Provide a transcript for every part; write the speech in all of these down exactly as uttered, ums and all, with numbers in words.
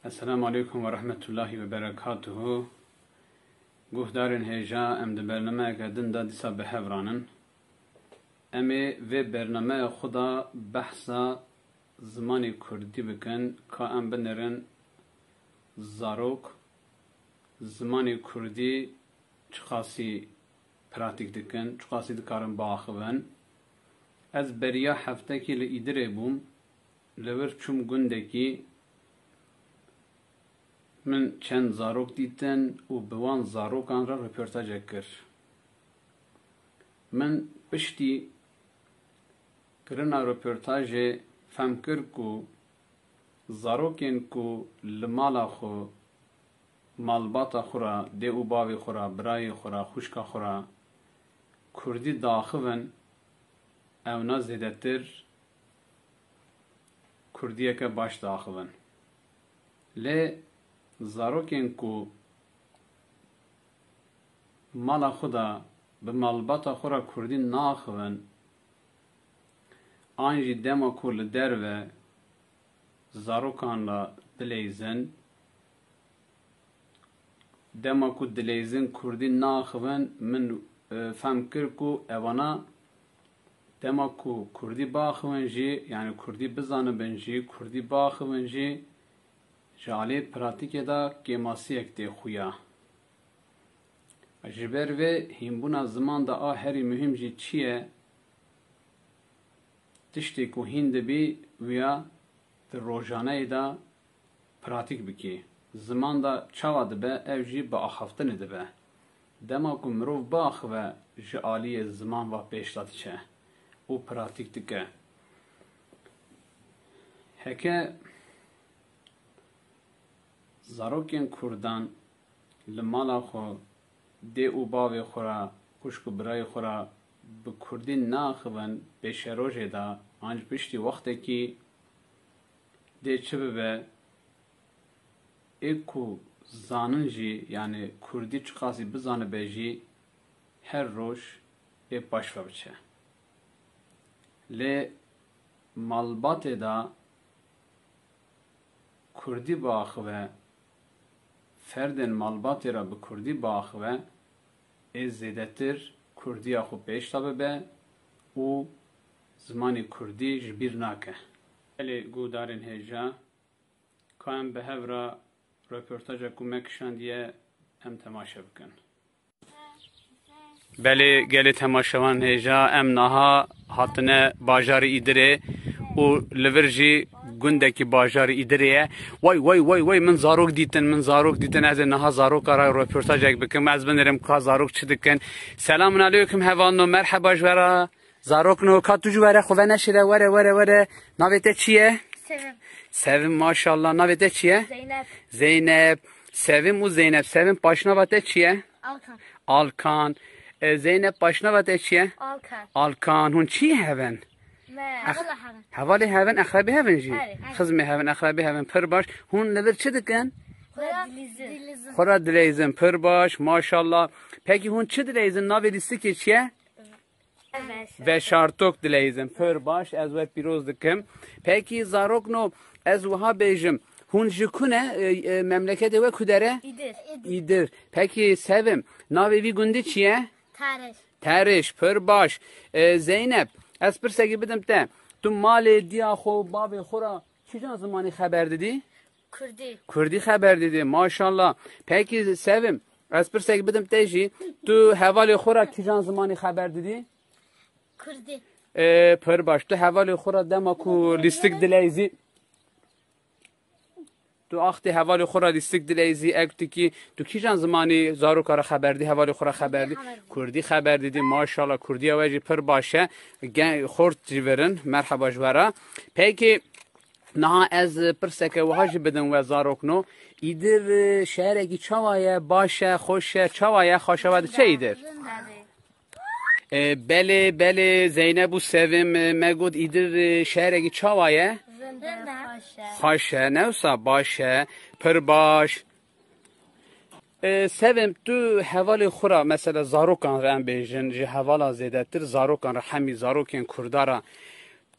Esselamu aleykum ve rahmetullahi ve berekatuhu. Guhdarên hêja, em di bernameyeke din de dîsa bi hev ranin. Em ê vê bernameya xwe de behsa zimanê kurdî bikin, ka em binêrin zarok zimanê kurdî çiqasî pratîk dikin, çiqasî dikarin biaxivin. Ez beriya heftekî li Îdirê bûm, li vir çûm gundekî, min çend zarok dîtin û bi wan zarokan re röportajek kir. Min piştî kirina röportajê fehm kir ku zarokên ku li mala xwe, malbata xwe re, dê û bavê xwe re, birayê xwe re, xwişka xwe re kurdî diaxivin, ewna zêdetir kurdiyeke baş diaxivin. Lê zarokên ku mala xwe de bi malbata xwe re kurdî naaxivin, an jî dema ku li derve zarokan re dileyzin, dema ku dileyzin kurdî naaxivin, min, e, fehm kir ku evana dema ku kurdî biaxivin jî, yanî kurdî bizanibin jî, kurdî biaxivin jî, ji alî pratîkê de kêmasiyek tê xuya. Ji ber vê hînbûna ziman de a herî muhîm jî çi ye? Tiştê ku hîn dibî, wîya di rojaneyê de pratîk bikî. Ziman de çawa dibe, ev jî bi axaftinê dibe. Dema ku mirov biaxive, ji aliyê ziman ve pêş de diçe û pratîk dike. Heke zarokên kurdan li mala xwe, dê û bavê xwe re, xwişk û birayê xwe re bi kurdî naaxivin, pêşerojê de an jî piştî wextekî dê çi bibe, ê ku zanin jî, yanî kurdî çiqasî bizanibe jî, her roj ê paş ve biçe. Lê malbatê de kurdî biaxive, ferdên malbatê re bi kurdî biaxive, ê zêdetir kurdiya xwe pêş de bibe û zimanê kurdî ji bîr nake. Belê guhdarên hêja, ka em bi hev re röportaja ku me kişandiye, em temaşe bikin. Belê gelê temaşevan hêja, em naha hatine bajarê Îdirê û li vir jî gundekî bajarê Îdirê ye. Way, way, way, way, min zarok dîtin, min zarok dîtin. Ez ê niha zaroka re röportajek bikim. Ez binêrim ka zarok çi dikin. Selamun aleykum hevalno, merheba ji we re. Zarokno, ka tu ji we re xwe veneşire, were, were, were. Navê te çi ye? Sevim. Sevim, maşallah. Navê te çi ye? Zeynep. Zeynep. Sevim û Zeynep. Sevim, paşnava te çi ye? Alkan. Alkan. E, Zeynep, paşnava te çi ye? Alkan. Alkan. Hûn çi hev in? Me, Ex-, hevala hev in. Hevalê hev in, exrebê hev in jî? Erê, erê. Xizmê hev in, exrebê hev in. Pir baş. Hûn li vir çi dikin? Xwe re dilîzin. Xwe re dileyzin. Pir baş, maşallah. Pekî hûn çi dileyzin? Navê lîstikê çi ye? Veşartok dileyzin. Pir baş, ez we pîroz dikim. Pekî zarokno, ez wiha bêjim. Hûn ji ku ne, e, e, memleketê we ku dere? Îdir. Îdir. Pekî Sevim, navê vî gundî çi ye? Tariş. Tariş, pir baş. E, Zeynep, ez pirsekî bidim te. Tu malê diya xwe, bavê xwe re kîjan zimanî xeber didî? Kurdî. Kurdî xeber didî, maşallah. Pekî Sevim, ez pirsek bidim te jî, tu hevalê xwe re kîjan zimanî xeber didî? Kurdî. Ê, pir baş. Tu hevalê xwe re dema ku lîstik dileyzî, tu axtê hevalê xwe re lîstik dileyzî, ek tu kî, tu kîjan zimanî zaroka re xeber dî, hevalê xwe re xeber dî? Kurdî xeber didî, maşallah, kurdiya we jî pir baş e. Gen-, xort jî verin, merheba ji we re. Pekî, Niha ez pirseke wiha jî bidim we zarokno. Îdir, e, şehrekî çawa ye? Baş e, xweş e, çawa ye? Xaşava diçe Îdir? Rind e. E, belê, belê, Zeynep û Sevim, e, me got Îdir, e, şehrekî çawa ye? Rind e, xweş e. Xweş e, ne wisa baş e, pir baş. E, Sevim, tu hevalê xwe re, mesela zarokan re em bêjin, ji hevala zêdetir zarokan re, hemî zarokên Kurda re,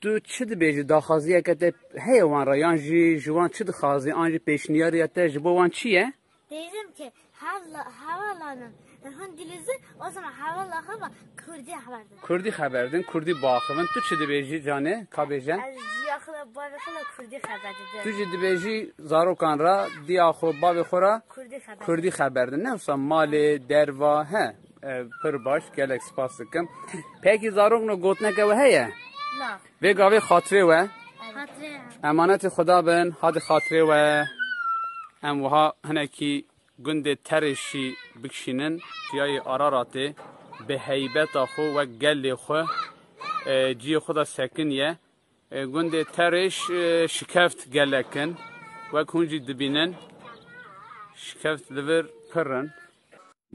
Tu çi dibêjî, daxwaziyeke te heye wan re, yan jî ji wan çi dixwazî, an jî pêşniyariya te ji bo wan çi ye? Dêjim ki, hev la-, hevalanın, hûn dilizin, o zaman hevala xwe ve Kurdî xeber didin. Kurdî xeber din, Kurdî biaxivin. Tu çi dibêjî canê, ka bêje? Ez ciya xwe ve bavê xwe ve Kurdî xeber didim. Tu jî dibêjî zarokan re, diya xwe, bavê xwe re Kurdî xeber. Kurdî xeber din. Ne wisa malê, derva, he. E, pir baş, gelek spas dikim. Pekî zarokno gotineke we heye? Na. Vê gavê xatirê we. Xatirê. Emanetê Xuda bin, hadi xatirê we. Em wiha hinekî gundê Terêşî bikişînin, ciyayê Araratê, bi heybeta xwe wek gelê xwe, e, ciyê xwe de sekiniye. E, gundê Terêş, e, şikeft gelek in. Wek hûn jî dibînin, şikeft li vir pir in.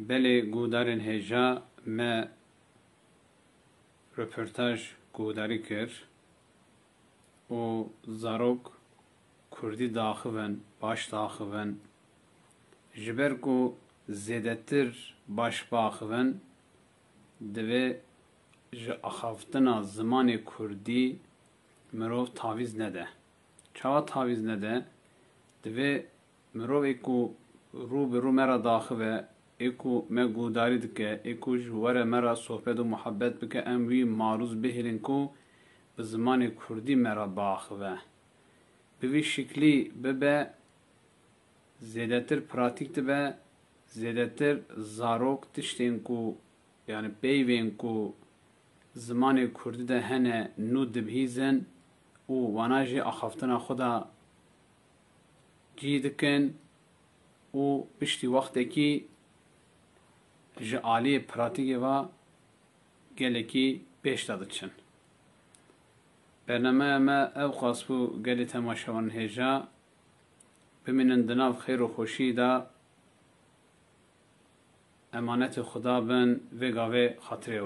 Belê, guhdarên hêja me röportaj guhdarî kir û zarok kurdî diaxivin, baş diaxivin. Ji ber ku zêdetir baş biaxivin, divê ji axaftina zimanê kurdî mirov tavîz nede. Çawa tavîz nede? Divê mirovê ku rû bi rû me re diaxive, ê ku me guhdarî dike, ê ku ji we re me re sohbet û muhebbet bike, em wî marûz bihêlin ku bi zimanê kurdî me re biaxive. Bi vî şiklî bibe, zêdetir pratîk dibe, zêdetir zarok tiştên ku, yani peyvên ku zimanê kurdî de hene nû dibihîzin û wana jî axaftina xwe de cî dikin û piştî wextekî ji aliyê pratîkê ve gelekî pêş de diçin. Bernameya me ew qas bû, gelê temaşevanên hêja. Bimînin di nav xêr û xweşiyê de. Emanetê Xuda bin, vê gavê xatirê we.